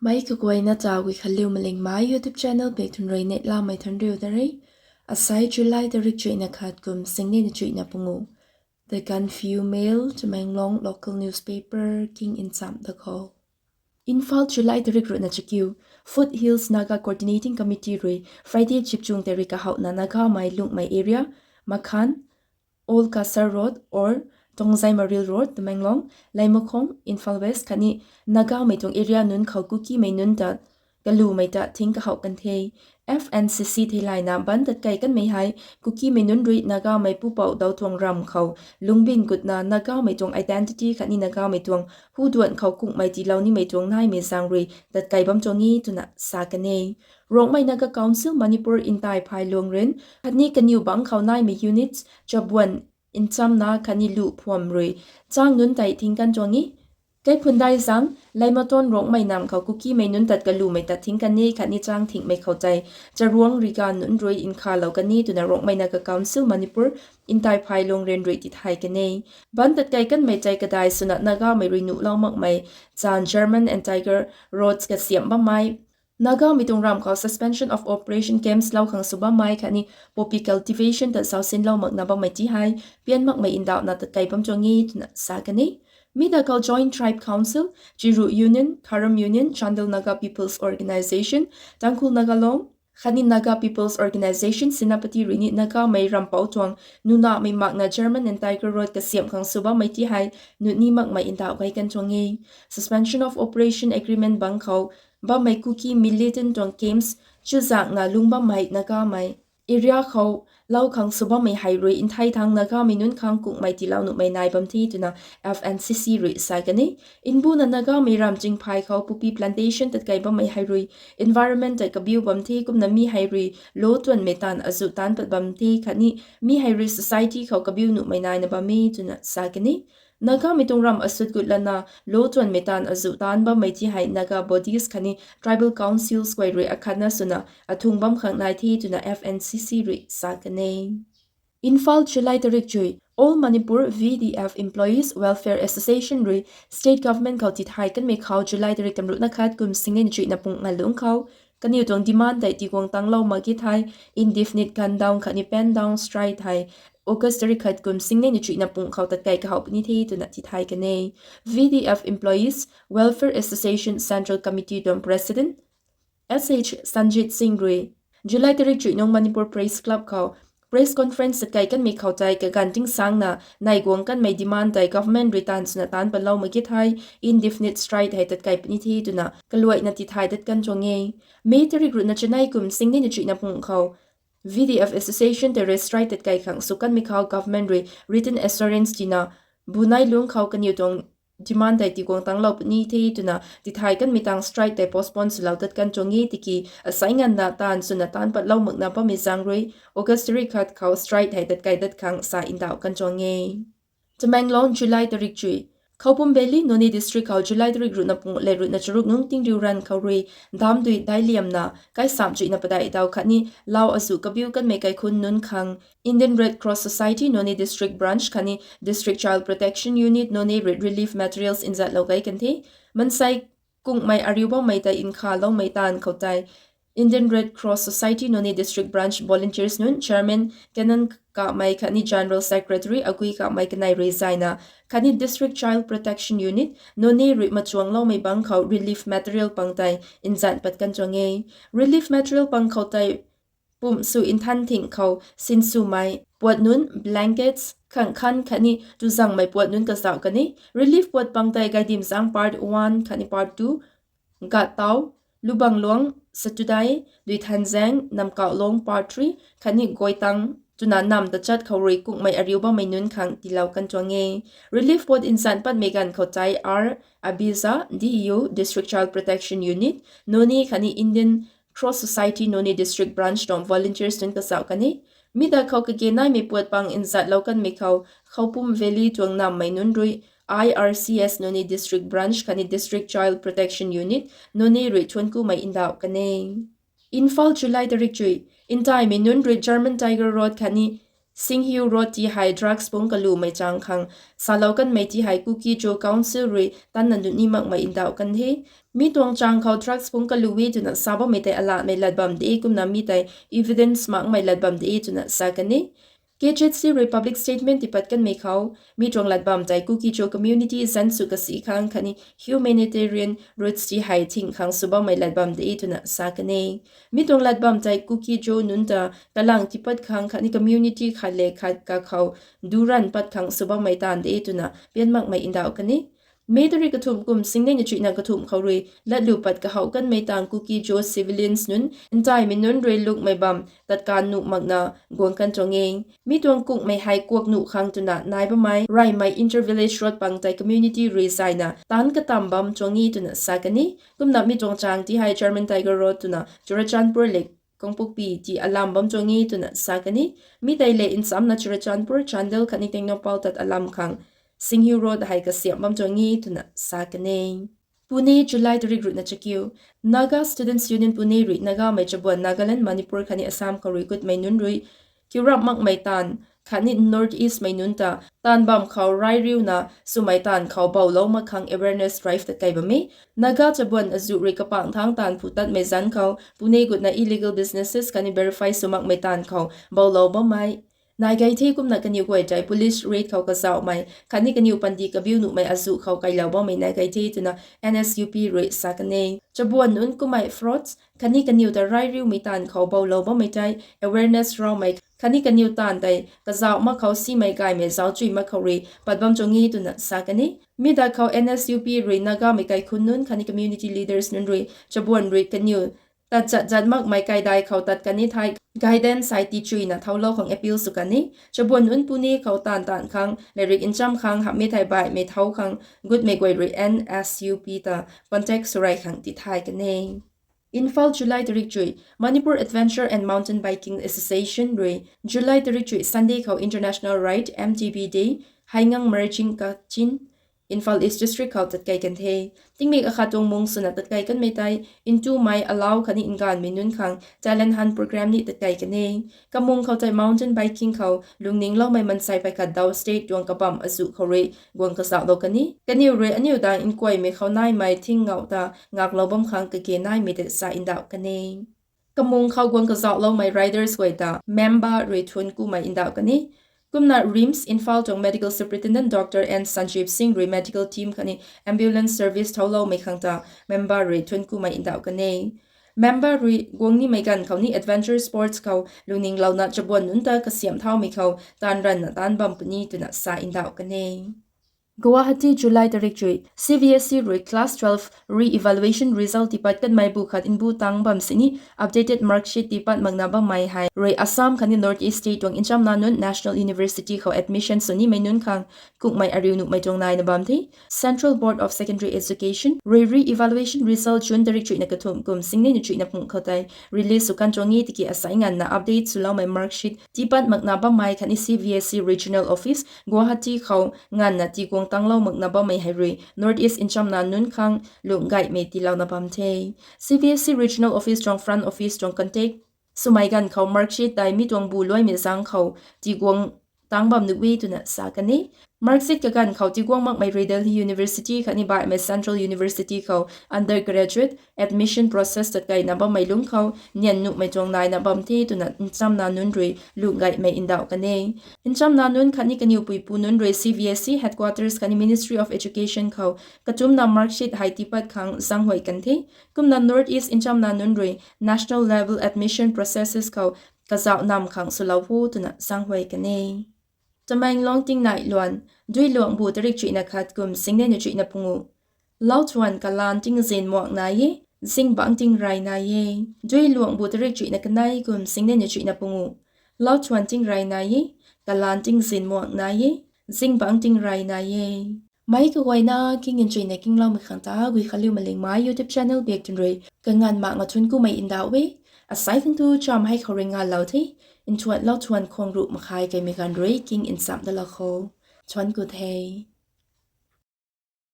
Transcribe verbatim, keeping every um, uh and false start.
Mei kaguayna ta Guikhanliu Malingmei YouTube channel pei thun rui neihlamei thanriu da re. Asai July tarik chuihna khat kum singnei na chuihna pungu. The Gaanphiu Mail, Tamenglong local newspaper king ncham da khou. Imphal, July tarik ruhna chakiu. Foothills Naga Coordinating Committee rui Friday chipchung tarik kahouhna Nagamei lungmei area, Makhan, Old Kasar Road or Tongzai Maril Road, Tamenglong, Leimakhong, Imphal West khatni Nagamei tuang area nunc khou Kukimei nunc ta kalumei ta thing kahouh kan the. F N C C theilayna ban tatkei kanmei hei Kukimei nunc rui Nagamei pupouc dau tuang ram khou lungbin gutna Nagamei tuang identity khatni Nagamei tuang huduan khou kungmei tiilou nimei tuang naimei zaeng rui tatkei bam tuang e twna sa kan e. Rongmei Naga Council Manipur ntai phay Luangren khatni kaniw bangc khou naimei units chabuan nchamna khatni luh phuam rui chang nunc tei thing kan tuang e. Kaiphundai zaeng, Leimaton Rongmei nam khou Kukimei nunc tat kalumei ta thing kan e khatni chang thingmei khou tei Charuang Riga nunc rui nkhalou kan e twna Rongmei Naga Council Manipur ntai phay Luangren rui tithay kan e. Ban tatkei kanmei tei kadai swna Nagamei rui nuhlou makmei chan German and Tiger Roads kasiamh bammei, Nagamei tuang ram khou Suspension of Operation camps lou khang sw bammei khatni poppy cultivation ta zausinlou makna bammei ti hei pian makmei ndauhna tatkei bam tuang e twna sa kan e. Mi da khou Joint Tribe Council, Chiru Union, Kharam Union, Chandel Naga People's Organisation, Tangkhul Naga Long khatni Naga People's Organisation Senapati rui ni Nagamei rampouc tuang nunahmei makna German and Tiger Road kasiamh khang sw bammei ti hei nuni makmei ndauh gay kan tuang e. Suspension of Operation agreement bangc khou bammei Kuki militant tuang camps chuzaenghna lung bammei Nagamei area khou lou khang sw bammei hei rui nthei thangc Nagamei nunc khang kungmei tiilou nuhmei nai bam the twna F N C C rui sa kan e. Mbuna Nagamei ram chingphay khou poppy plantation tatkei bammei hei rui environment tei kabiu bam the kumna mi hei rui lou tuanmei taanv azuh taanc pat bam the khatni mi hei rui society khou kabiu nuhmei naina bam e twna sa kan e. Nagamei tuang ram asut gut lana lou tuanmei taanv azuh taanc bammei ti hei Naga bodies khatni tribal councils guay rui akhatna swna athung bam khang nai the twna F N C C rui sa kan e. Imphal, July tarik chuih. All Manipur V D F Employees Welfare Association rui state government khou tithay kanmei khou July tarik tamruhna khat kum singnei na chuihna pung ngalungc khou kaniw tuang demand tei tiguang tanglou mak ge thei indefinite gun down khatni pen down strike hei August tarik khat kum singnei na chuihna pung khou tatkei kahouh puni the twna tithay kan e. V D F Employees Welfare Association Central Committee tuang President S H Sanjit Singh rui July tarik chuih nung Manipur Press Club khou press conference tatkei kanmei khou tei kaganv tingsangna neiguang kanmei demand tei government rui taanv swna taanc patlou mak ge thei indefinite strike hei tatkei puni the twna kaluaina tithay dat kan tuang e. May tarik ruhna chanei kum singnei na chuihna pung khou V D F Association tei rui strike tatkei khang sw kanmei khou government rui written assurance tina bunei lungc khou kaniw tuang demand tei tiguang tanglou puni the twna tithay kanmei tang strike tei postpone swlou dat kan tuang e tiki asai nganvna taanv swna taanc patlou makna bammei zaeng rui August tarik khat khou strike hei tatkei dat khang sa ndauh kan tuang e. Tamenglong, July tarik chuih. Khoupum Valley, Noney District khou July tarik ruhna pung le ruhna charuk nung tingriu ranv khou rui dam dui daic liamna kaisam chuihna padeih daw khatni lau azuh kabiu kanmei kaikhunc nunc khang Indian Red Cross Society Noney District Branch khatni District Child Protection Unit Noney rui relief materials nzatlou gay kan the. Mansei kungmei ariu bammei tei nkhavloumei taanv khou tei Indian Red Cross Society Noney District Branch volunteers nunc Chairman Canon Kamei khatni General Secretary Agui Kamei kanei rui zayna khatni District Child Protection Unit Noney rui machuangloumei bangc khou relief material pang tei nzat pat kan tuang e. Relief material pang khou tei pumh sw nthan thing khou sinswmei puat nunc, blankets, khang khan khatni tuzangmei puat nunc kazauh kan e. Relief puat pang tei Gaidim Zang Part one khatni Part two, Gat Tau, Lubang Luang, Satudai, Duithan Zaeng, Namkauh Long Part three khatni Goitang twna nam tachat khou rui kungmei ariu bammei nunc khang tiilou kan tuang e. Relief puat nzat patmei ganv khou tei R Abiza, D E O, District Child Protection Unit Noney khatni Indian Cross Society Noney District Branch tuang volunteers nunc kazauh kan e. Mi da khou kage naimei puat pang nzatlou kanmei khou Khoupum Valley tuang nammei nunc rui I R C S Noney District Branch khatni District Child Protection Unit Noney rui thuanckumei ndauh kan e. Imphal, July tarik chuih. Ntaimei nunc rui German Tiger Road khatni Singhiu Road ti hei drugs pungc kalumei chang khang salou kanmei ti hei Kuki-Zo Council rui tanna nuni makmei ndauh kan the. Mi tuang chang khou drugs pungc kalu e twna sa bammei tei alatmei lat bam de kumna mi tei evidence makmei lat bam de twna sa kan e. K H A D C rui public statement tipat kanmei khou, mi tuang lat bam tei Kuki-Zo community zanc sw kasi khang khatni humanitarian routes ti hei thing khang sw bammei lat bam de twna sa kan e. Mi tuang lat bam tei Kuki-Zo nunc ta kalang tipat khang khatni community khat le khat kakhou duran pat khang sw bammei taanv de twna pian makmei ndauh kan e. May tarik kathumh kum singnei na chuihna kathumh khou rui latlu pat kahouh kanmei taanv Kuki-Zo civilians nunc ntaimei nunc rui lungmei bam tatkan nuh makna guang kan tuang e. Mi tuang kukmei hei kuak nuh khang twna nai bammei reymei inter-village road pang tei community rui zayna taanc katam bam tuang e twna sa kan e. Kumna mi tuang chang ti hei German Tiger Road twna Churachandpur le Kangpokpi ti alam bam tuang e twna sa kan e. Mi tei le nchamna Churachandpur, Chandel khatni Tengnoupal tat alam khang Singhiu Road hei kasiamh bam tuang e twna sa kan e. Pune, July tarik ruhna chakiu. Naga Students' Union Pune rui Nagamei chabuan Nagaland, Manipur khatni Assam khou rui gutmei nunc rui kiu ramh makmei taanv khatni North East mei nunc ta taanv bam khou rai riuna swmei taanv khou boulou mak khang awareness drive tat kei bam e. Naga chabuan azuh rui kapangc thangc taanv phu tatmei zanc khou Pune gutna illegal businesses khatni verify sw makmei taanv khou boulou bammei nai gay the. Kumna kaniw guay tei police raid khou kazauhmei khatni kaniw pandi kabiu nuhmei azuh khou kailou bammei nai gay the twna N S U P rui sa kan e. Chabuan nunc kummei frauds khatni kaniw ta rai riumei taanv khou boulou bammei tei awareness raumei khatni kaniw taanv tei kazauh mak khou simei gaymei zauc chuy mak khou rui pat bam tuang e twna sa kan e. Mi dat khou N S U P rui Nagamei kaikhunc nunc khatni community leaders nunc rui chabuan rui kaniw tat zat zat makmei kaidai khou tat kan e thei guidance hei tichuina thoulou khang appeal sw kan e. Chabuan nunc Pune khou taanv taanv khang, lairik ncham khang, hamhmei thei baihmei thou khang gutmei guay rui N S U P ta contact sw rey khang tithay kan e. Imphal, July tarik chuih. Manipur Adventure and Mountain Biking Association rui July tarik chuih Sunday khou International Ride, M T B Day hei ngang Marjing Kachin, Imphal East District khou tatkei kan the. Tingmik akhat tuang mung swna tatkei kanmei tei ntumei, alau khatni nganvmei nunc khang talent hunt program ni tatkei kan e. Kamung khou tei mountain biking khou lungningloumei mansei pei khat dau state tuang kabamv azuh khou rui guang kazauhlou kan e. Kaniw rui aniw dang nkuaymei khou naimei thing ngauh ta ngaklou bam khang kage naimei tei sa ndauh kan e. Kamung khou guang kazauhloumei riders guay ta member rui thuanc kumei ndauh kan e. Kumna RIMS Imphal tuang Medical Superintendent Doctor N Sanjeev Singh rui medical team khatni ambulance service thouloumei khang ta member rui thuanc kumei ndauh kan e. Member rui guang nimei ganv khou ni adventure sports khou lungning louna chabuan nunc ta kasiamh thaumei khou taanv ranvna taanc bam puni twna sa ndauh kan e. Guwahati, July tarik chuih. C B S E rui class twelve re-evaluation result tipat kanmei bu khat mbu tang bam sini updated mark sheet tipat makna bammei hei rui Assam khatni North East state tuang nchamna nunc national university khou admission sw nimei nunc khang kukmei ariu nuhmei tuang naina bam the. Central Board of Secondary Education rui re-evaluation result June tarik chuihna kathumh kum singnei na chuihna pung khou tei release sw kan tuang e tiki asai nganvna update swloumei mark sheet tipat makna bammei khatni C B S E regional office Guwahati khou nganvna tiguang tanglou makna bammei hei rui North East nchamna nunc khang lungh gaymei tiilouna bam the. C B S E regional office tuang front office tuang contact swmei ganv khou mark sheet tei mi tuang bu luaimei zang khou tiguang tang bam nuh e twna sa kan e. Mark sheet kaganv khou tiguang makmei rui Delhi University khatni baihmei Central University khou undergraduate admission process tatkeina bammei lungc khou nian nuhmei tuang naina bam the twna nchamna nunc rui lungh gaymei ndauh kan e. Nchamna nunc khatni kaniw puipu nunc rui C B S E headquarters khatni Ministry of Education khou katumna mark sheet hei tipat khang zaenghuay kan the. Kumna North East nchamna nunc rui national level admission processes khou kazauh nam khang swlou o twna zaenghuay kan e. Tamenglong tingnai luan, Duiluangbu tarik chuihna khat kum singnei na chuihna pungu. Lauthuan kalan tingzin muak nai e, zingbangc tingrey nai e. Duiluangbu tarik chuihna kanei kum singnei na chuihna pungu. Lauthuan tingrey nai e, kalan tingzin muak nai e, zingbangc tingrey nai e. Meic kaguayna king nchuina kingloumei khang ta Guikhanliu Malingmei YouTube channel biak twn rui kanganv mak nga thuanc kumei ndauh e. Asai khang tu cham hei khou rui ngalou the. Nthuanlou thuan khwang ruh makhai keimei ganv rui king nchamh dalou kho. Thuanc ku the.